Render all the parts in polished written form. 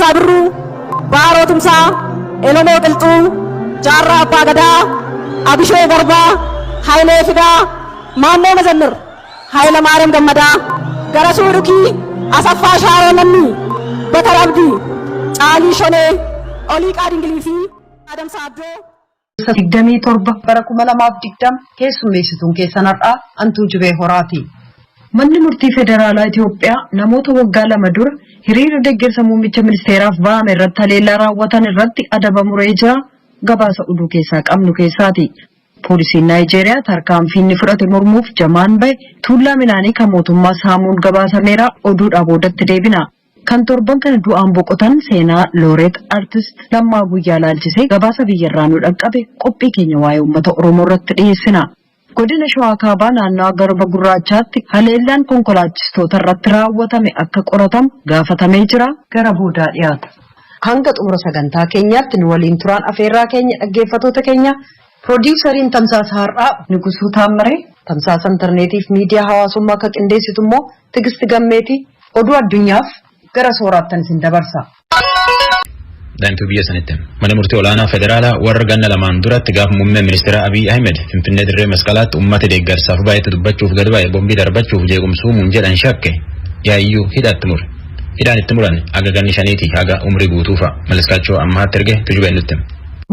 Raggaasaa Birruu, Baaroo Tumsaa, Elemoo Qilxuu, Jaarraa Abbaa Gadaa, Abishee Garbaa, Hayilee Fidaa, Maammoo Mazammir, Hayila Maariyaam Gammadaa, Garasuu Dhukii, Asaffaa Shaaroo Lammii, Bakar Abdii, Caalii Shonee, Oliiqaa Dingilii fi Adamsaa Addoo. 27 bara 2020 keessummeessituun keessan har'aa Antuu Jibee Horaati. Manni murtii federaalaa Itiyoophiyaa namoota waggaa 2 dura hiriira deeggarsa muummicha ministeeraaf ba'ame irratti haleellaa raawwatan irratti adaba muree jira. Gabaasa oduu keessaa qabnu keessaati. Poolisiin Naayijeeriyaa tarkaanfii inni fudhate mormuuf jamaan bahe tuullaa midhaanii kan mootummaa saamuun gabaasameera. Oduudhaa boodatti deebina. Kan torban kana du'aan boqotan seenaa looreet artist Lammaa Guyyaa laalchisee gabaasa biyyarraa nu dhaqqabe qophii keenya waa'ee uummata Oromoo irratti dhiyeessina. Godina Shawaa Kaabaa naannawa Garba Gurraachaatti haleellaan konkolaachistoota irratti raawwatame akka qoratamu gaafatamee jira. Gara boodaa dhiyaata. Hanga xumura sagantaa keenyaatti nu waliin turaan afeerraa keenya dhaggeeffatoota keenya. Piroodiwusariin tamsaasa har'aa Nigusuu Taammaree, tamsaasa intarneetiif miidiyaa hawaasummaa akka qindeessitu immoo Tigisti Gammeeti. Oduu addunyaaf gara sooraattan isin dabarsa. Daa'imtuu biyya sanitti mana murtii olaanaa federaalaa warra ganna lamaan duratti gaafa muummee ministeera Abiy Ahmed Finfinnee dirree masqalaatti uummata deeggarsaaf baay'eetti dubbachuuf gad ba'e bombii darbachuuf jeequmsa uumuun jedhan shakke yaayyuu hidhaatti mure. Hidhaan itti muran haga ganni shaniitii haga umrii guutuu fa'a. Malliskaachoo ammaatti erge tujubeen nutti.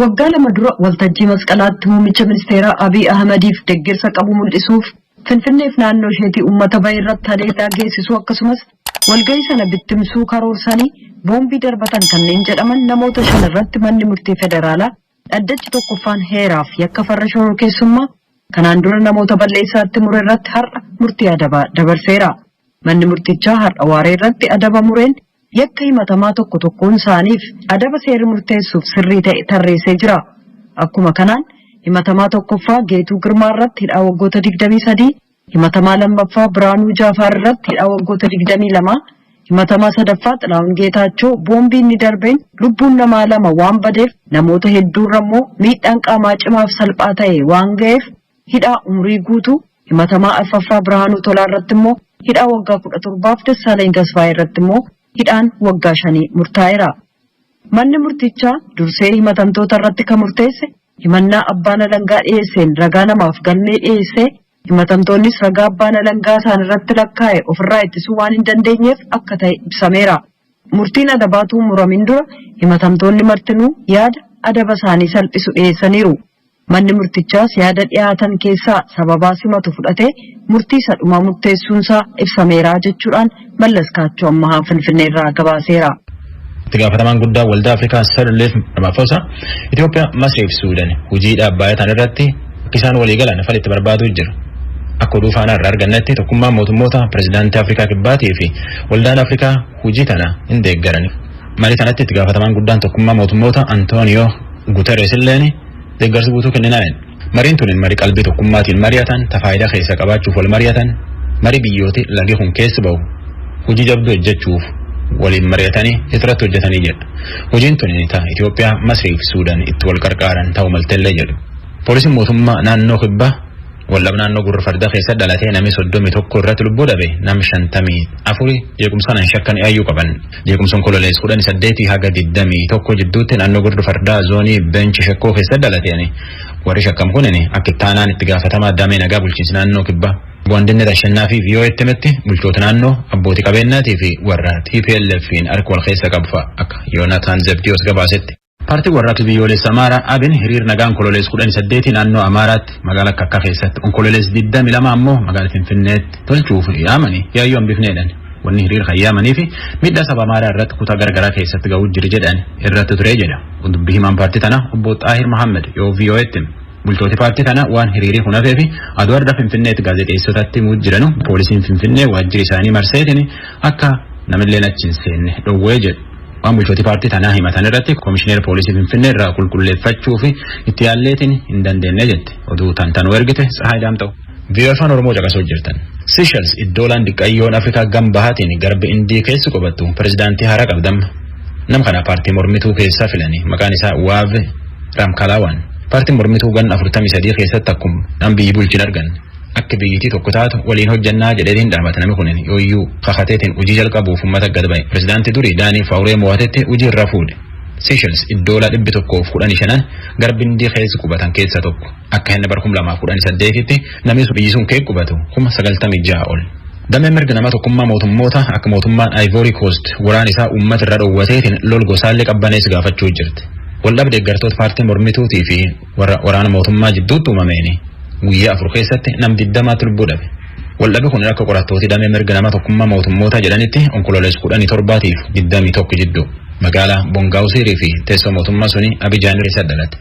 Waggaa 2 dura waltajjii masqalaatti muummicha ministeeraa Abiy Ahmediif deeggarsa qabu mul'isuuf Finfinneef naannoo isheetii uummata bahe irratti haleellaa geessisuu akkasumas walgahii sana bittimsuu karoorsanii boombii darbatan kanneen jedhaman namoota 5 irratti manni murtii federaalaa dhaddachi tokkoffaan heeraaf yakka farra shororkeessummaa kanaan dura namoota balleessaatti mure irratti har'a murtii adabaa dabarseera. Manni murtichaa har'a waaree irratti adaba mureen yakka himatamaa tokko tokkoon isaaniif adaba seerri murteessuuf sirrii ta'e tarreessee jira. Akkuma kanaan himatamaa tokkoffaa Geetuu Girmaa irratti hidhaa waggoota 23, himatamaa lammaffaa Biraanuu Jaafaar irratti hidhaa waggoota 22, himatamaa sadaffaa Xilaahun Geetaachoo boombii inni darbeen lubbuun namaa 2 waan badeef namoota hedduurra immoo miidhaan qaamaa cimaaf salphaa ta'e waan ga'eef hidhaa umurii guutuu, himatamaa arfaffaa Birhaanuu Tolaa irratti immoo hidhaa waggaa 17f Dassaalany Tasfaayee irratti immoo hidhaan waggaa 5 murtaa'eera. Manni murtichaa dursee himatamtoota irratti kan murteesse himannaa abbaan alangaa dhiyeesseen ragaa namaaf galmee dhiyeessee himatamtoonnis ragaa abbaan alangaa isaan irratti lakkaa'e ofirraa ittisuu waan hin dandeenyeef akka ta'e ibsameera. Murtiin adabaatuu muramin dura himatamtoonni martinuu yaada adaba isaanii salphisu dhiyeessaniiru. Manni murtichaas yaada dhiyaatan keessaa sababaa simatu fudhatee murtii isa dhumaa murteessuunsaa ibsameera jechuudhaan Mallaskaachoo Ammahaa Finfinneerraa gabaaseera. Itti gaafatamaan guddaa Waldaa Afrikaa Sirleef Ramaphosa Itoophiyaa, Masrii fi Suudaan hojii dhaabbaatan irratti akka isaan walii galan fala itti barbaaduu jiru. Akka oduu faanaa irraa argannetti tokkummaan mootummoota pirezidaantii Afrikaa Kibbaatii fi Waldaan Afrikaa hojii tana hin deeggaran. Marii kanatti itti gaafatamaan guddaan tokkummaa mootummoota Antooniyoo Guterres illeen deeggarsa guutuu kenninaan. Mariin tun marii qalbii tokkummaatiin mari'atan, ta faayidaa keessa qabaachuuf wal mari'atan, marii biyyooti lagi kun keessa bahu hojii jabduu hojjechuuf waliin mari'atanii irratti hojjetanii jedha. Hojiin tun ta Itoophiyaa, Masrii fi Suudaan itti wal qarqaaran ta'uu maltellee jedhu. Poolisiin mootummaa naannoo Kibbaa wallab naannoo Gurra Fardaa keessa dhalatee namni 31 irratti lubbuu dhabe nam 54 jeequmsaan shakkan ayyuu qaban. Jeequmsaan kololees 18 haga 21 jidduutti naannoo Gurra Fardaa zoonii Beenchi Shekkoo keessa dhalateen warri shakkam kunin akka ittaanaan itti gaafatamaa damee nagaa bulchiinsa naannoo Kibbaa. Boondinni Ashannaa fi VOA himetti bulchoota naannoo abbootii qabeenyaatii fi warra TPLF'n harka wal keessa qabu fa'a akka Yoonataan Zebdiyoos gabaasetti. Paartiin warraaqsa biyyoolessa Amaaraa Abin hiriir nagaa onkololees 18 naannoo Amaaraatti magaalaa Kakka keessatti onkololees 22 ammoo magaalaa Finfinneetti tolchuuf yaamanii yaayyoo hambifneedhaan. Wanni hiriir kan yaamanii fi miidhaa saba Amaaraa irratti kutaa garagaraa keessatti ga'uu jiru jedhan irratti ture jedha. Dubbii himaan paartii tanaa obbo Xaahir Mahammed yoo VOA'tti bulchooti paartii tanaa waan hiriirii kun hafee fi aduu arda Finfinneetti gaazexeessotatti himuu jiranu poolisiin Finfinnee waajjira isaanii marseetiin akka namilleen achi hin seenne dhowwee jedhu. Waan bulchooti paartii tanaa himatan irratti koomishineer poolisii Finfinnee irraa qulqulleeffachuu fi itti yaalleetiin hin dandeenye jette. Oduu tantanuu ergite Tsahaay Daamxa'u. VOA Afaan Oromoo caqasoo jirtan. Seychelles iddoolaan diqqayyoon Afrikaa gam bahaatiin garba Indii keessa qubattu pirezidaantii haaraa qabdamma. Nam kana paartii mormituu keessaa filanii maqaan isaa Waave Ramkalaawan. Paartiin mormituu gan 43 keessatti akkuma nam biyyi bulchin argan. Akka biyyittii tokko taatu waliin hojjannaa jedheetiin dhaamate namni kun yooyyuu kakateetiin hojii jalqabuuf uummata gad ba'e. Pirezidaantii durii Daanii Faawuree mo'atetti hojii irra fuudhe. Seychelles iddoola 115 garba Hindii keessa qubatan keessa tokko. Akka inni bara 2018tti namni biyyi sun kee qubatu 96,000 ol. Dameen mirga nama tokkummaa mootummoota akka mootummaan Ivory Coast waraan isaa uummata irra dhoowwateetiin lol gosaallee qabbanees gaafachuu jirti. Waldhabdee deeggartoota paartii mormituutii fi warra waraana mootummaa jidduutti uumameeni guyyaa 4 keessatti nam 20tti lubbuu dhabe. Waldhabbi kun akka qorattooti damee mirga nama tokkummaa mootummoota jedhanitti Onkololeessa 17tiif 21 jidduu magaalaa Bongaawusiirii fi teessoo mootummaa suni Abijaan keessa dhalate.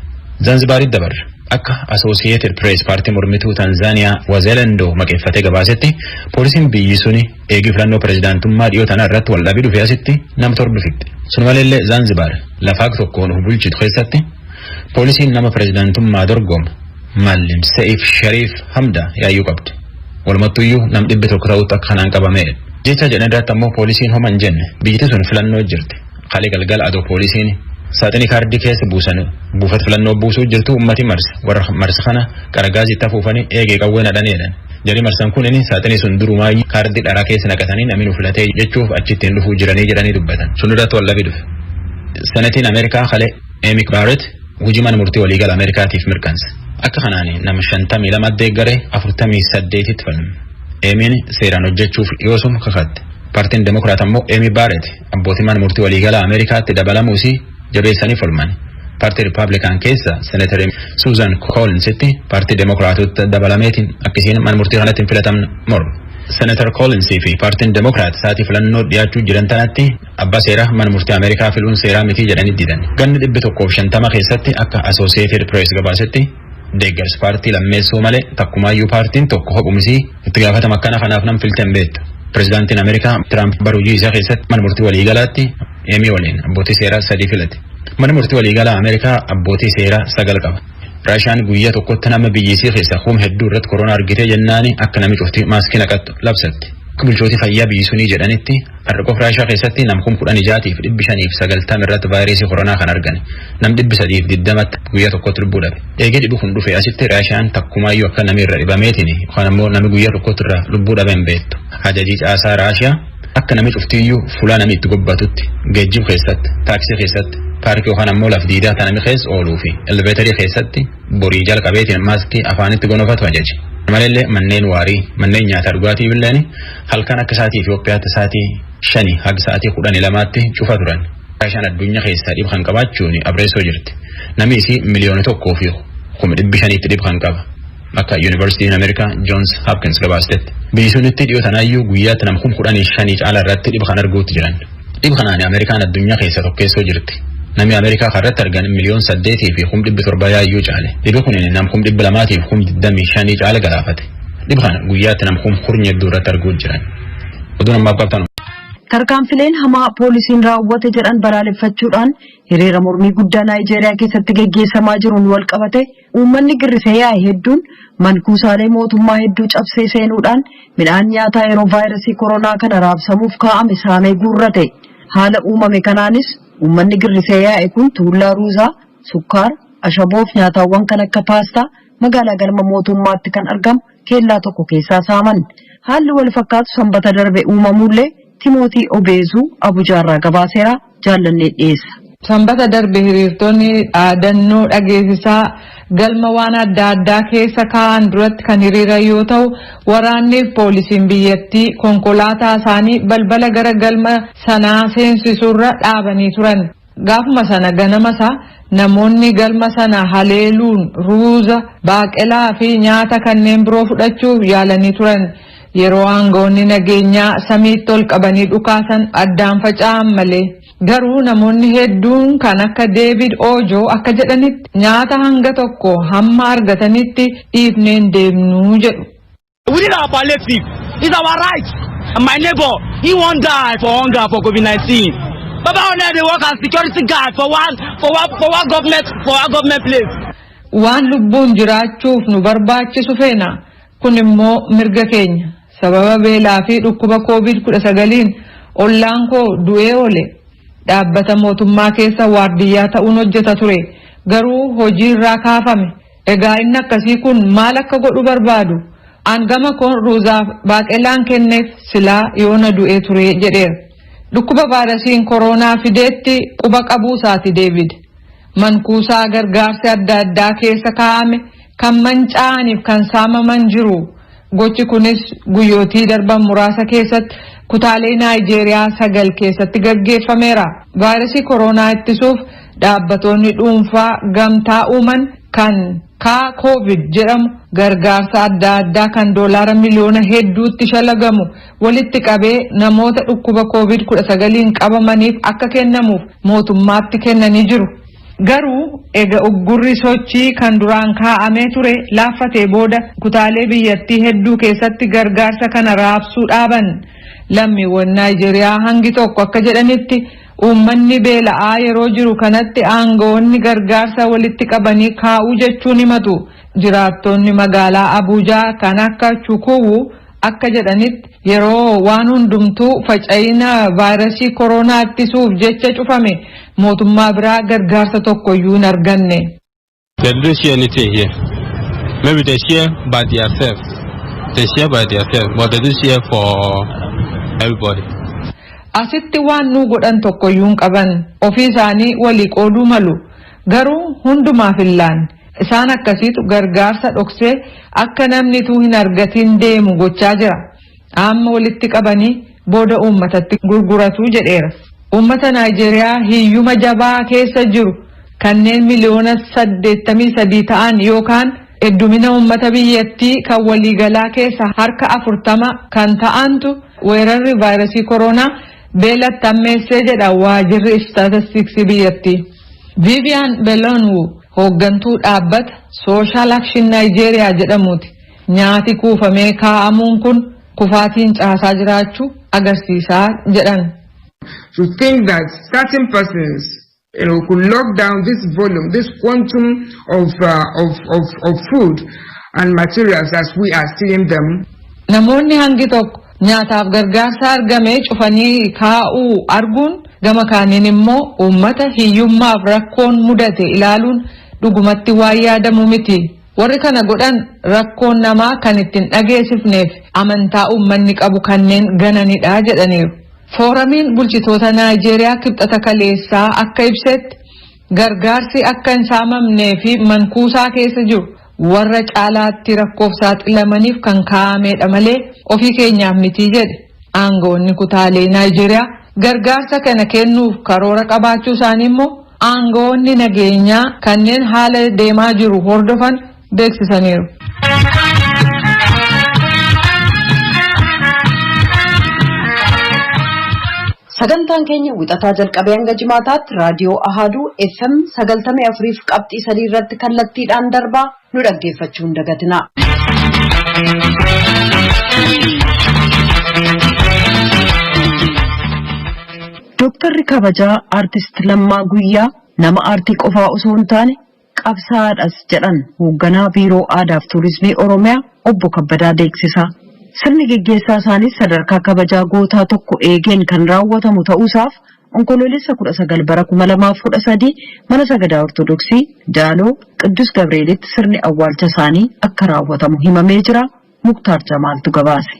Zanzibaaritti dabarre. Akka Associated Press paartii mormituu Tanzaaniyaa Wazelendo maqeeffatee gabaasetti, poolisiin biyyi suni eegii filannoo pirezidaantummaa dhiyoo tana irratti waldhabii dhufe asitti nama 7 fixxe. Sun maleellee Zanzibaar lafaa tokkoon of bulchitu keessatti poolisiin nama pirezidaantummaa dorgomu Mallim Seif Sharif Hamda yaayyuu qabdi. Walumattuyyuu nam 100 ta'utti akka kanaan qabamee. Jecha jedhan irratti ammoo poolisiin homa hin jenne. Biyyatti sun filannoo jirti. Kalee galgala adoo poolisiin saaxinii kaardii keessa buusan buufata filannoo buusuu jirtu ummati marse. Warra marse kana qaragaazitti afuufanii eegee qawwee nadhanii jedhan. Jarri marsan kun saaxinii sun durumaa kaardii dharaa keessa naqatanii namni nu filatee jechuuf achittiin dhufuu jiranii jedhanii dubbatan. Sun irratti waldhabii dhufe. Senetiin Ameerikaa kalee Amy Barrett hojii mana murtii waliigala Ameerikaatiif mirkanse. Akka kanaan nama 52 deeggare, 48tti falme. Amy'n seeraan hojjechuuf dhiyoosum kakatte. Paartiin Demokiraat ammoo Amy Barrett abbootii mana murtii waliigala Ameerikaatti dabalamuusii jabeessanii falman. Paartii Rippaabilikaan keessa Seneetar Suuzan Collinsitti paartii Demokiraatotti dabalameetiin akkasiin mana murtii kanatti hin filatamne mormu. Seneetar Collinsii fi paartiin Demokiraat sa'aatii filannoo dhiyaachuu jiran tanatti abbaa seeraa mana murtii Ameerikaa filuun seeraa miti jedhanii didan. Ganni 150 keessatti akka Associated Press gabaasetti deeggarsa paartii lammeessoo malee takkumaayyuu paartiin tokko hophumisii itti gaafatama akkana kanaaf nam filte hin beektu. Pirezidaantiin Ameerikaa Tiraamp bara hojii isaa keessatti mana murtii waliigalaatti Amy waliin abbootii seeraa 3 filate. Mana murtii waliigalaa Ameerikaa abbootii seeraa 9 qaba. Raashaan guyyaa tokkotti nama biyyisii keessa kum hedduu irratti koronaa argitee jennaani akka namni cufti maaskii naqattu labsatti. Akka bulchootii fayyaa biyyi sunii jedhanitti har'a qofa Raashaa keessatti nam 16,590 irratti vaayirasii koronaa kan argane. Nam 320tti guyyaa tokkotti lubbuu dhabe. Eegee dhibi kun dhufe asitti Raashaan takkumaayyuu akka namni irra dhibameetiin yookaan ammoo namni guyyaa tokkotti irra lubbuu dhabe hin beektu. Ajajii caasaa Raashiyaa akka namni cuftiyyuu fuula namni itti gobbatutti, geejjiba keessatti, taaksii keessatti, paarkii yookaan ammoo laf diidaa tan namni keessa ooluu fi eleveetarii keessatti borii jalqabeetiin maaskii afaanitti gonofatu ajaje. Maleellee manneen waarii, manneen nyaataa dhugaatii illeen halkan akka sa'aatii Itoophiyaatti sa'aatii 5 haga sa'aatii 12tti cufa turan. Raashaan addunyaa keessaa dhib kan qabaachuun abreessoo jirti. Namni isii 1,500,000tti dhib kan qaba. Akka Yuunivarsiitiin Ameerikaa Johns Hopkins gabaastetti. Biyyi sunitti dhiyoo tanaayyuu guyyaatti nama 15,000 caala irratti dhib kan arguutti jiran. Dhib kanaan Ameerikaan addunyaa keessa tokkeessoo jirti. Namni Ameerikaa kanarratti argan 8,700,000 yaayyuu caale. Dhibi kun nam 225,000 caala galaafate. Dhib kana guyyaatti nam kum kurnya hedduu irratti arguu jiran. Oduun ammaaf qabtan. Tarkaanfileen hamaa poolisiin raawwate jedhan balaaleffachuudhaan hiriira mormii guddaa Naayijeeriyaa keessatti geggeessamaa jiruun wal qabate uummanni girrisee yaa'e hedduun mankuusaalee mootummaa hedduu cabsee seenuudhaan midhaan nyaataa yeroo vaayirasii koronaa kana raabsamuuf kaa'ame saamee guurrate. Haala uumame kanaanis uummanni girrisee yaa'e kun tuullaa ruuzaa, sukkaara, ashaboof nyaataawwan kan akka paastaa magaalaa galma mootummaatti kan argamu keellaa tokko keessaa saaman. Haalli wal fakkaatu Sanbata darbe uumamuullee Timootii Obeezuu Abujaarraa gabaaseera, Jaallannee dhiyeessa. Sanbata darbe hiriirtonni dhaadannoo dhageessisaa galma waan adda addaa keessa kaa'an duratti kan hiriiran yoo ta'u, waraanniif poolisiin biyyattii konkolaataa isaanii balbala gara galma sanaa seensisurra dhaabanii turan. Gaafuma sana ganama isaa namoonni galma sana haleeluun ruuza, baaqelaa fi nyaata kanneen biroo fudhachuuf yaalanii turan. Yeroo aangawoonni nageenyaa samiitti ol qabanii dhukaasan addaan faca'an malee. Garuu namoonni hedduun kan akka Deevid Oojoo akka jedhanitti nyaata hanga tokko hamma argatanitti dhiifneen deemnuu jedhu. We need our palliative. It's our right. My neighbor, he won't die for hunger, for COVID-19. Baba One dey work as security guard for one government place. Waan lubbuun jiraachuuf nu barbaachisu feena. Kun immoo mirga keenya. Sababa beelaa fi dhukkuba COVID-19 ollaan koo du'ee oole. Dhaabbata mootummaa keessa waardiyyaa ta'uun hojjeta ture. Garuu hojii irraa kaafame. Egaa inni akkasii kun maal akka godhu barbaadu? An gama koon ruuzaaf baaqelaan kenneef silaa yoona du'ee ture jedheera. Dhukkuba vaayirasiin koronaa fideetti quba qabuu isaati Deevid. Mankuusaa gargaarsi adda addaa keessa kaa'ame kan manca'aniif kan saamaman jiru. Gochi kunis guyyootii darban muraasa keessatti kutaalee Naayijeeriyaa sagal keessatti gaggeeffameera. Vaayirasii koronaa ittisuuf dhaabbatoonni dhuunfaa gamtaa uuman kan kaa Koovid jedhamu gargaarsa adda addaa kan doolaara miliyoona hedduutti shalagamu walitti qabee namoota dhukkuba Koovid 19n qabamaniif akka kennamuuf mootummaatti kennanii jiru. Garuu ega uggurri sochii kan duraan kaa'amee ture laaffatee booda kutaalee biyyattii hedduu keessatti gargaarsa kana raabsuu dhaaban. Lammiiwwan Naayijeeriyaa hangi tokko akka jedhanitti, uummanni beela'aa yeroo jiru kanatti aangawoonni gargaarsa walitti qabanii kaa'uu jechuun himatu. Jiraattonni magaalaa Abuujaa kan akka Chukuwu akka jedhanitti, yeroo waan hundumtuu faca'ina vaayirasii koronaa ittisuuf jecha cufame mootummaa biraa gargaarsa tokkoyyuu hin arganne. They didn't share anything here. Maybe they share by themselves. They share by themselves, but they didn't share for everybody. Asitti waan nuu godhan tokkoyyuu hin qaban. Ofii isaanii walii qooduu malu. Garuu hundumaaf hin laanne. Isaan akkasiitu gargaarsa dhoksee akka namni utuu hin argatin deemu gochaa jira. Amma walitti qabanii booda uummatatti gurguratu jedheera. Uummata Naayijeeriyaa hiyyuma jabaa keessa jiru kanneen miliyoona 83 ta'an yookaan heddumina uummata biyyattii kan waliigalaa keessa harka 40 kan ta'antu weerarri vaayirasii koronaa beelatti hammeessee jedha waajirri istaatistiksii biyyattii. Vivian Belonwu hooggantuu dhaabbata Social Action Nigeria jedhamuuti. Nyaati kuufamee kaa'amuun kun kufaatiin caasaa jiraachuu agarsiisaa jedhan. To think that certain persons could lock down this volume, this quantum of food and materials as we are seeing them. Namoonni hangi tokko nyaataaf gargaarsa argame cufanii kaa'uu arguun, gama kaaniin immoo uummata hiyyummaaf rakkoon mudate ilaaluun dhugumatti waan yaadamu miti. Warri kana godhan rakkoon namaa kan ittiin dhageessifneef amantaa uummanni qabu kanneen gananidha jedhaniiru. Fooramiin bulchitoota Naayijeeriyaa Kibxata kaleessaa akka ibsetti, gargaarsi akka hin saamamnee fi mankuusaa keessa jiru warra caalaatti rakkoof saaxilamaniif kan kaa'amedha malee ofii keenyaaf mitii jedhe. Aangawoonni kutaalee Naayijeeriyaa gargaarsa kana kennuuf karoora qabaachuu isaanii immoo aangawoonni nageenyaa kanneen haala deemaa jiru hordofan beeksisaniiru. Sagantaan keenya Wixataa jalqabee hanga Jimaataatti raadiyoo Ahaaduu FM 94.3 irratti kallattiidhaan darbaa, nu dhaggeeffachuu hin dagatina. Dooktarri kabajaa Aartist Lammaa Guyyaa nama aartii qofaa osoo hin taane qabsaa'aadhas jedhan hoogganaa Biiroo Aadaaf Tuurizimii Oromiyaa Obbo Kabbadaa Deeksisaa. Sirni geggeessaa isaaniis sadarkaa kabajaa gootaa tokko eegeen kan raawwatamu ta'uusaaf Onkoloolessa 19 bara 2013 mana sagadaa Ortodoksii Daaloo Qiddus Gabreelitti sirni awwaalcha isaanii akka raawwatamu himamee jira. Muktaar Jamaaltu gabaase.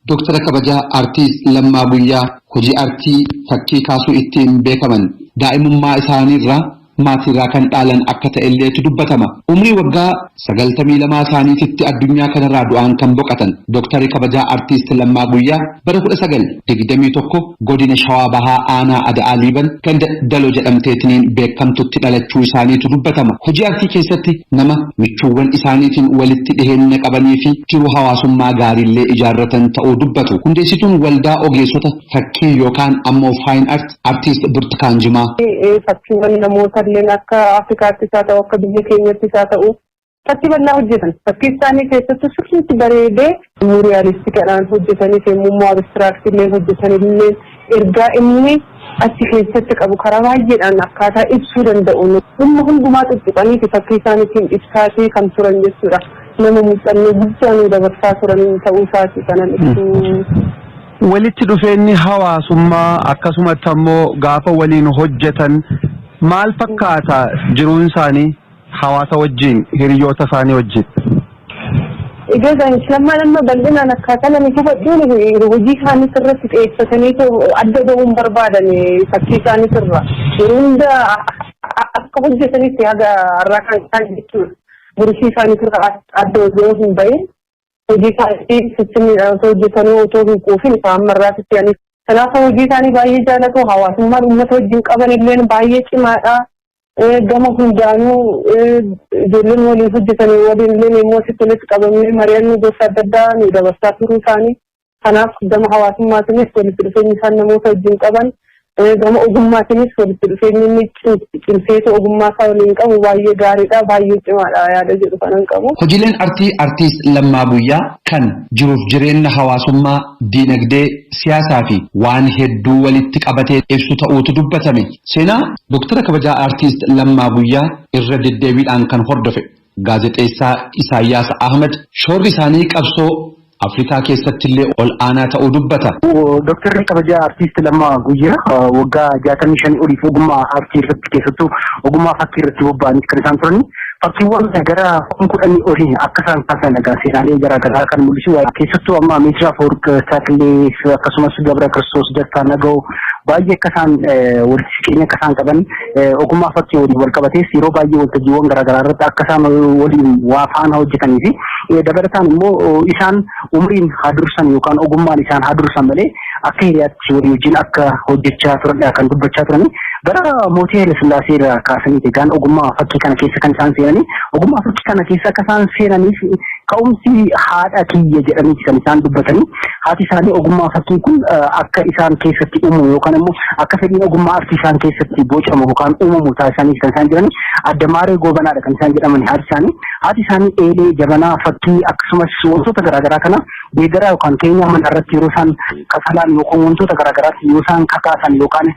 Dooktara kabajaa Aartiist Lammaa Guyyaa hojii aartii fakkii kaasuu ittiin beekaman daa'imummaa isaaniirraa maatiirraa kan dhaalan akka ta'elleetu dubbatama. Umrii waggaa 92 isaaniititti addunyaa kanarraa du'aan kan boqatan Dooktarri kabajaa Aartiist Lammaa Guyyaa bara 1921 godina Shawaa Bahaa aanaa Ada'aa Liiban ganda Daloo jedhamteetiniin beekamtutti dhalachuu isaaniitu dubbatama. Hojii aartii keessatti nama michuuwwan isaaniitiin walitti dhiheenya qabanii fi jiruu hawaasummaa gaariillee ijaarratan ta'uu dubbatu. Hundeessituun waldaa ogeessota fakkii yookaan ammoo fine art Artiist Burtukaan Jimaa. Fakkiiwwan namoota illee akka Afrikaattis haa ta'u, akka biyya keenyattis haa ta'u, fakkii bal'aa hojjetan. Fakkii isaanii keessattuu sirriitti bareedee realisticidhaan hojjetanii, immoo abstract illee hojjetan illee, ergaa inni achi keessatti qabu karaa baay'eedhaan akkaataa ibsuu danda'u. Dhimma hundumaa tuttuqaniiti fakkii isaaniitiin ibsaatii kan turan jechuudha. Nama muuxannoo guddaa nu dabarsaa turan ta'uu isaati kanan ibsuu. Walitti dhufeenyi hawaasummaa akkasumatti ammoo gaafa waliin hojjetan maal fakkaata jiruun isaanii hawaasa wajjin, hiriyoota isaanii wajjin? Egaa Lammaan amma bal'inaan akkaataa namni hubadhuun hojii isaanii irratti xiyyeeffatanii adda bahuun barbaadan fakkii isaanii irra yeroo hunda akka hojjetanitti haga har'aa kan isaan jechuudha. Burushii isaanii irra adda osoo hin bahin hojii isaanii sistimiidhaan osoo hojjetanii otoo hin quufin isaan ammarraatitti ani. Kanaafuu hojii isaanii baay'ee jaalatu, hawaasummaan uummata wajjin qaban illee baay'ee cimaadha. Gama hundaanuu ijoolleen waliin hojjetanii waliin illee immoo asitti walitti qabamee mari'annoo gosa adda addaa nu dabarsaa turuu isaanii. Kanaaf gama hawaasummaatiinis walitti dhufeenyi isaan namoota wajjin qaban, gama ogummaatiinis walitti dhufeenyi inni cimseetu ogummaa isaa waliin qabu baay'ee gaariidha, baay'ee cimaadha yaada jedhu kanan qabu. Hojiileen artii artiist Lammaa Guyyaa kan jiruuf jireenya hawaasummaa, diinagdee, siyaasaa fi waan hedduu walitti qabatee ibsu ta'uutu dubbatame. Seenaa Dooktara kabajaa artiist Lammaa Guyyaa irra deddeebiidhaan kan hordofe gaazexeessaa Isaayyaas Ahmed shoorri isaanii qabsoo Afrikaa keessatti illee ol aanaa ta'uu dubbata. Dooktarri kabajaa artiist Lammaa Guyyaa waggaa 65 oliif ogummaa aartii irratti, keessattuu ogummaa fakkii irratti bobba'anii kan isaan turani. Fakkiiwwan gara 10,000 olii akka isaan kaasan egaa seenaalee garaa garaa kan mul'isu, keessattuu amma Meetiraa Afawarq Taakillee akkasumas Gabra Kiristoos Dastaa Naga'oo baay'ee akka isaan walitti siqeenya akka isaan qaban, ogummaa fakkii waliin wal qabatees yeroo baay'ee waltajjiiwwan garaa garaa irratti akka isaan waliin waa faana hojjetanii fi dabalataan immoo isaan umriin haa dursan yookaan ogummaan isaan haa dursan malee akka hiriyaatti walii wajjin akka hojjechaa turanidha kan dubbachaa turani. Bara mootii Haile Sillaasee irraa kaasanii egaan ogummaa fakkii kana keessa kan isaan seenanii, ogummaa fakkii kana keessa akka isaan seenaniif ka'umsi haadha kiyya jedhaniiti kan isaan dubbatanii. Haati isaanii ogummaa fakkii kun akka isaan keessatti uumamu yookaan immoo akka fedhiin ogummaa artii isaan keessatti bocamu yookaan uumamu taasisanii kan isaan jirani. Adda Maaree Goobanaadha kan isaan jedhaman haati isaanii. Haati isaanii eelee, jabanaa, fakkii akkasumas wantoota garaagaraa kana deeggaraa yookaan keenyaa mana irratti yeroo isaan kasalaan yookaan wantoota garaagaraatti yoo isaan kakaasan yookaan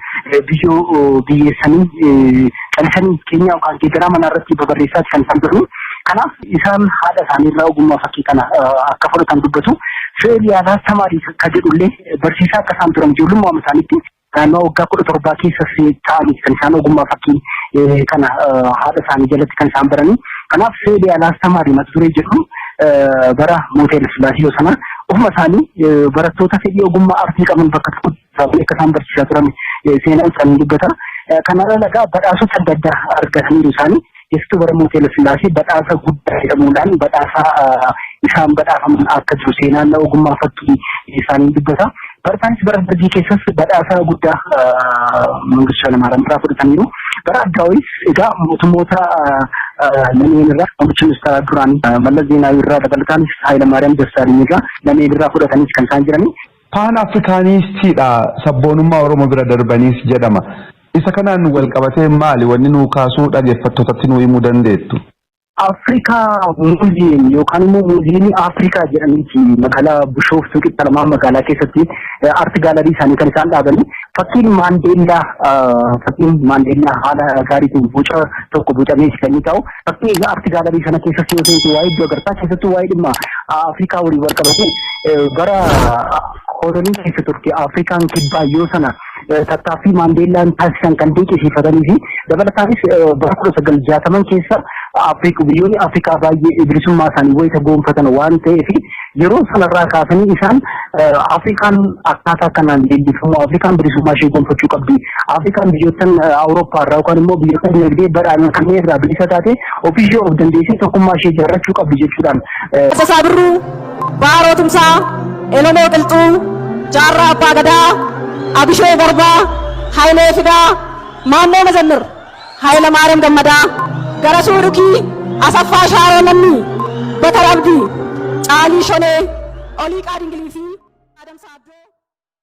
biyyoo biyyeessanii calisanii keenyaa yookaan deeggaraa mana irratti babarreessaati kan isaan turani. Kanaaf isaan haadha isaanii irraa ogummaa fakkii kana akka fudhatan dubbatu. Seel yaalaa samaarii kan jedhullee barsiisaa akka isaan turan, ijoollummaa isaaniitti naannoo waggaa 17 keessa ta'anii kan isaan ogummaa fakkii kana haadha isaanii jalatti kan isaan baranii. Kanaaf seel yaalaa samaarii mata duree jedhu bara mootii Haile Sillaasee yoo sana ofuma isaanii barattoota fedhii ogummaa artii qaban bakka tokkotti akka isaan barsiisaa turan seenaan isaanii dubbata. Kanarra lagaa badhaasota adda addaa argataniiru isaanii. Keessattuu bara mootii Haile Sillaasee badhaasa guddaa jedhamuudhaan badhaasa isaan badhaafaman akka jiru seenaan ogummaa fakkii isaanii dubbata. Barataanis bara dargii keessas badhaasa guddaa Mangistuu Hayilamaariyaam irraa fudhataniiru. Bara Addaawis egaa mootummoota lameen irraa, muummicha ministeeraa duraanii Mallas Zeenaawii irraa, dabalataanis Hayilamaariyaam Dassaalany irraa, lameen irraa fudhataniis kan isaan jirani. Paan Afrikaanistiidha, sabboonummaa Oromoo bira darbaniis jedhama. Isa kanaan wal qabatee maali wanni nuu kaasuu dhaggeeffattootatti nuu himuu dandeettu? Afrikaa Museum yookaan immoo Muuziyeemii Afrikaa jedhaniiti magaalaa Bishooftuu qixa lamaan magaalaa keessatti art gallery isaanii kan isaan dhaabanii. Fakkiin Maandeellaa haala gaariitiin boca tokko bocamee kan inni ta'u. Fakkii egaa art gallery sana keessatti yoo seentu waa'ee iddoo agartaa, keessattuu waa'ee dhimma Afrikaa waliin wal qabatee bara kolonii keessa turte Afrikaan Kibbaa yoo sana tattaaffii Maandeellaan taasisan kan dinqisiifatanii fi dabalataanis bara 1960n keessa biyyoonni Afrikaa baay'ee bilisummaa isaanii wayita goonfatan waan ta'eef, yeroo sanarraa kaasanii isaan Afrikaan akkaataa kanaan leellifamu, Afrikaan bilisummaa ishee gonfachuu qabdi. Afrikaan biyyoottan Awurooppaa irraa yookaan immoo biyyoota dinagdee badhaadhan kanneen irraa bilisa taate ofii ishee of dandeessee tokkummaa ishee ijaarrachuu qabdi jechuudhaan. Taaddasaa Birruu, Baaroo Tumsaa, Elemoo Qilxuu, Jaarraa Abbaa Gadaa, Abishee Garbaa, Hayilee Fidaa, Maannoo Mazammir, Hayila Maariyaam Gammadaa, Garasuu Dhukii, Asaffaa Shaaroo Lammii, Bakar Abdii, Caalii Shonee, Oliiqaa Dingilii fi Adamsaa Addoo.